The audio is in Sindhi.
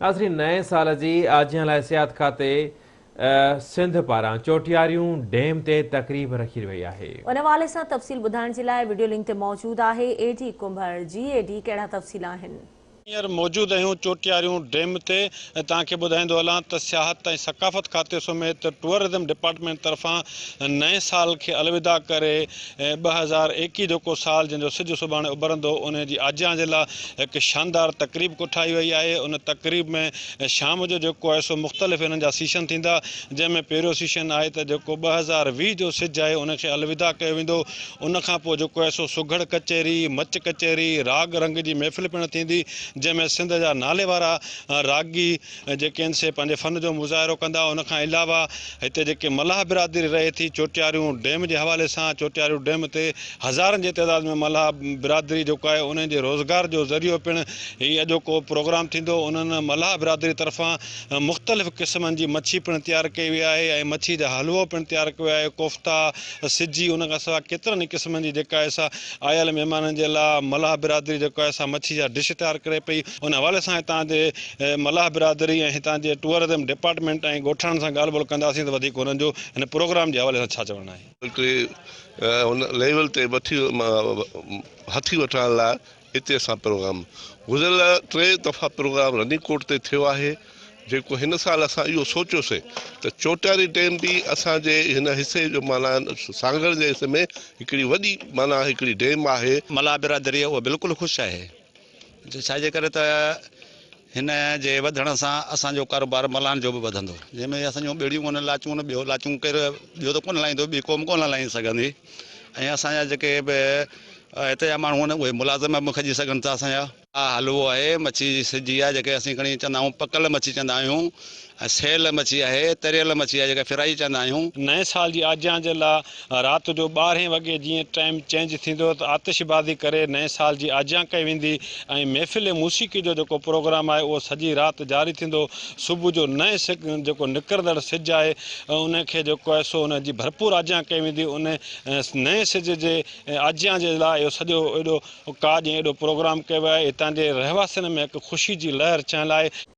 ناظرين نئين سال جي آجيان لاء سياحت کاتي سنڌ پاران چوٽياريون ڊيم تي تقريب رکي وئي آهي. ان حوالي سان تفصيل ٻڌائڻ جي لاء وڊيو لنڪ تي موجود آهي اي ڊي ڪنڀر جي اي ڊي ڪهڙا تفصيل آهن. هينئر موجود آهيون چوٽياريون ڊيم تي ۽ توهان کي ٻڌائيندو هلان ته سياحت ۽ ثقافت کاتي سميت ٽوئرزم ڊپارٽمينٽ طرفان نئين سال کي الوداع ڪري 2021 جيڪو سال جنهن جو سج سڀاڻي اڀرندو ان جي آجيان جي لاء هڪ شاندار تقريب ڪوٺائي وئي آهي ان تقريب ۾ شام جو جيڪو آهي سو مختلف انهن جا سيشن ٿيندا جنهن ۾ پهريون سيشن آهي ته جيڪو 2020 جو سج آهي ان کي الوداع ڪيو ويندو ان کان پوء جيڪو آهي سو سگهڙ ڪچهري، مچ ڪچهري، راڳ رنگ جي محفل پڻ ٿيندي، جنهن ۾ سنڌ جا ناليوارا راڳي جيڪي آهن سي پنهنجي فن جو مظاهرو ڪندا. ان کان علاوه هتي جيڪي ملاح برادري رهي ٿي، چوٽياريون ڊيم جي حوالي سان چوٽياريون ڊيم تي هزارن جي تعداد ۾ ملاح برادري جيڪو آهي انهن جي روزگار جو ذريعو پڻ هي اڄوڪو پروگرام ٿيندو. انهن ملاح برادري طرفان مختلف قسمن جي مڇي پڻ تيار ڪئي وئي آهي ۽ مڇي جا حلوو پڻ تيار ڪيو ويو آهي، ڪوفتا، سجي ان کان سواء ڪيترن ئي قسمن جي جيڪا آهي سا آيل مهمانن جي لاء ملاح برادري جيڪو آهي سا مڇي جا ڊش تيار ڪري پئي. ان حوالي سان هتان جي ملاح برادري ۽ هتان جي ٽوئرزم ڊپارٽمينٽ ۽ ڳوٺاڻن سان ڳالهه ٻولهه ڪنداسين ته وڌيڪ انهن جو هن پروگرام جي حوالي سان ڇا چوڻ آهي. هڪڙي هن ليول تي وٺي هٿي وٺرائڻ لاء اتي اسان پروگرام گذريل ٽي دفعا پروگرام رني ڪوٽ تي ٿيو آهي جيڪو هن سال اسان اهو سوچيوسي ته چوٽياري ڊيم به اسان جي هن حصي جو معنيٰ سانگهڙ جي حصي ۾ هڪڙي وڏي معنيٰ هڪڙي ڊيم آهي. ملاح برادري اهو بلڪل خوش آهي ڇا جي ڪري ته هن جي وڌڻ سان اسان جو ڪاروبار ملاحن جو به وڌندو جنهن ۾ اسان جون ٻيڙيون ڪونه لاچون ٻيو لاچون ڪير ٻيو ته ڪونه لاهيندو ٻي قوم ڪونه لاهي سگهندي ۽ اسان جا جيڪي به هتي جا ماڻهو آهن اهي ملازم به کڄي سگهن ٿا اسان جا. حلوو آهي مڇي جي سجي آهي جيڪي اسين کڻي چوندا آهيون پڪل مڇي چوندا آهيون ۽ سيل مڇي آهي تريل مڇي آهي جيڪا فرائي چوندا آهيون. نئين سال جي آجيان جي لاء رات جو ٻارهين وڳي جيئن ٽائيم چينج ٿيندو ته آتش بازي ڪري نئين سال جي آجيان ڪئي ويندي ۽ محفل موسيقي جو جيڪو پروگرام آهي اهو سڄي رات جاري ٿيندو صبح جو نئين جيڪو نڪرندڙ سج آهي ان کي جيڪو آهي سو ان جي ڀرپور آجيان ڪئي ويندي ان نئين سج جي آجيان جي لاء اهو سڄو ايڏو ڪاڄ ۽ ايڏو پروگرام ڪيو ويو آهي هتان جي رهواسين ۾ هڪ خوشي جي لهر ڇانيل آهي.